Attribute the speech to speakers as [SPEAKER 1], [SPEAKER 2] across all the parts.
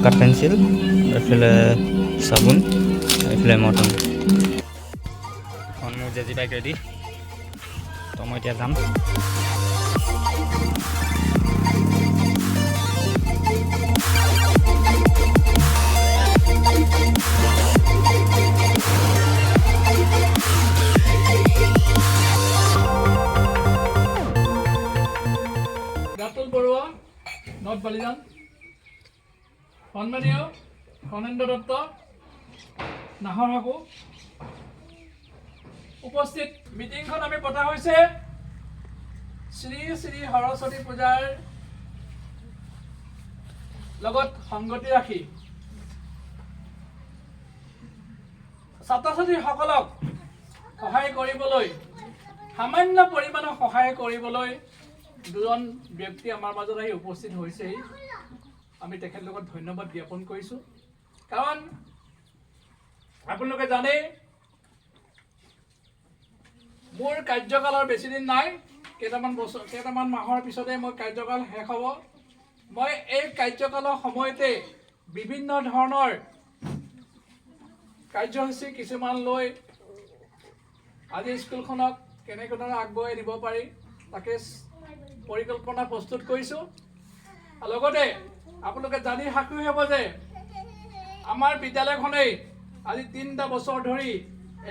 [SPEAKER 1] কাঠ পেঞ্চিল, এইফালে চাবোন, এইফালে মৰ্টন। এখন মোৰ জেজি বাইক ৰেডি। তো মই এতিয়া যাম।
[SPEAKER 2] ৰাতুল বৰুৱা, নৰ্থ বালিজান। সন্মানীয় খনেন্দ্ৰ দত্ত, নাহৰ সাঁকো। উপস্থিত মিটিংখন আমি পতা হৈছে শ্ৰী শ্ৰী সৰস্বতী পূজাৰ লগত সংগতি ৰাখি ছাত্ৰ ছাত্ৰীসকলক সহায় কৰিবলৈ, সামান্য পৰিমাণৰ সহায় কৰিবলৈ দুজন ব্যক্তি আমাৰ মাজত আহি উপস্থিত হৈছেহি। আমি তেখেতলোকক ধন্যবাদ জ্ঞাপন কৰিছোঁ, কাৰণ আপোনালোকে জানেই, মোৰ কাৰ্যকালৰ বেছি দিন নাই। কেইটামান বছৰ, কেইটামান মাহৰ পিছতে মোৰ কাৰ্যকাল শেষ হ'ব। মই এই কাৰ্যকালৰ সময়তে বিভিন্ন ধৰণৰ কাৰ্যসূচী কিছুমান লৈ আজি স্কুলখনক কেনেকৈ ধৰণে আগবঢ়াই নিব পাৰি, তাকে পৰিকল্পনা প্ৰস্তুত কৰিছোঁ। আৰু লগতে আপোনালোকে জানি সুখী হ'ব যে আমাৰ বিদ্যালয়খনেই আজি 3টা বছৰ ধৰি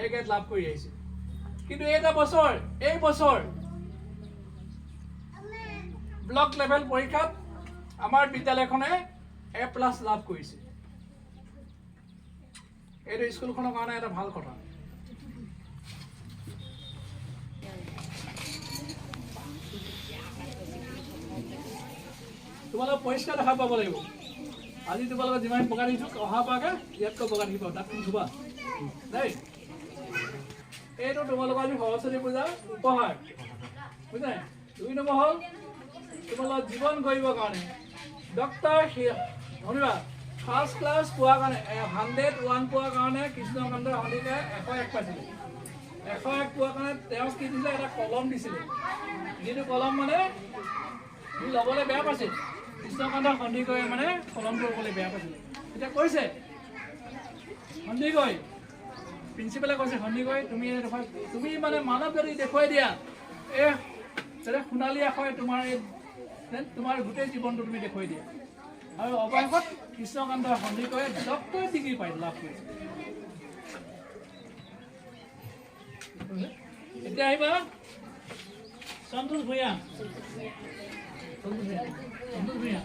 [SPEAKER 2] এ গ্ৰেড লাভ কৰি আহিছে। কিন্তু এই বছৰ ব্লক লেভেল পৰীক্ষাত আমাৰ বিদ্যালয়খনে এ প্লাছ লাভ কৰিছে। এইটো স্কুলখনৰ কাৰণে এটা ভাল কথা। তোমালোক পৰিষ্কাৰ দেখা পাব লাগিব। আজি তোমালোকে যিমান বগা দেখিছোঁ, অহা পাকে ইয়াতকৈ বগা দেখিব। দাঁতখন ধুবা দেই। এইটো তোমালোকৰ আজি সৰস্বতী পূজাৰ উপহাৰ, বুজিছা? 2 নম্বৰ হ'ল তোমালোকৰ জীৱন গঢ়িবৰ কাৰণে ডক্টৰ শুনিবা, ফাৰ্ষ্ট ক্লাছ পোৱাৰ কাৰণে, 101 পোৱাৰ কাৰণে, কৃষ্ণকান্ত সন্দিকৈ 101 পাইছিলে। 101 পোৱাৰ কাৰণে তেওঁক কি দিছিলে? এটা কলম দিছিলে, যিটো কলম মানে সি ল'বলৈ বেয়া পাইছিল। কৃষ্ণকান্ত সন্দিকৈয়ে মানে কলমটো ল'বলৈ বেয়া পাইছিলে। এতিয়া কৈছে সন্দিকৈ, প্ৰিন্সিপালে কৈছে, "সন্দিকৈ, তুমি দেখুৱাই, তুমি মানে মানৱ জাতিক দেখুৱাই দিয়া, এই যাতে সোণালী আখৰে তোমাৰ এই যেন তোমাৰ গোটেই জীৱনটো তুমি দেখুৱাই দিয়া।" আৰু অৱশেষত কৃষ্ণকান্ত সন্দিকৈয়ে ডক্টৰেট ডিগ্ৰী পাই লাভ কৰিছে। এতিয়া আহিবা সন্তোষ ভূঞা, সন্তোষ ভূঞা, সন্তোষ ভূঞা।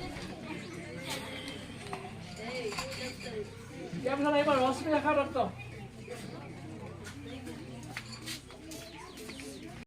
[SPEAKER 2] ইয়াৰ পিছত আহিবা ৰশ্মি ৰেখা দত্ত।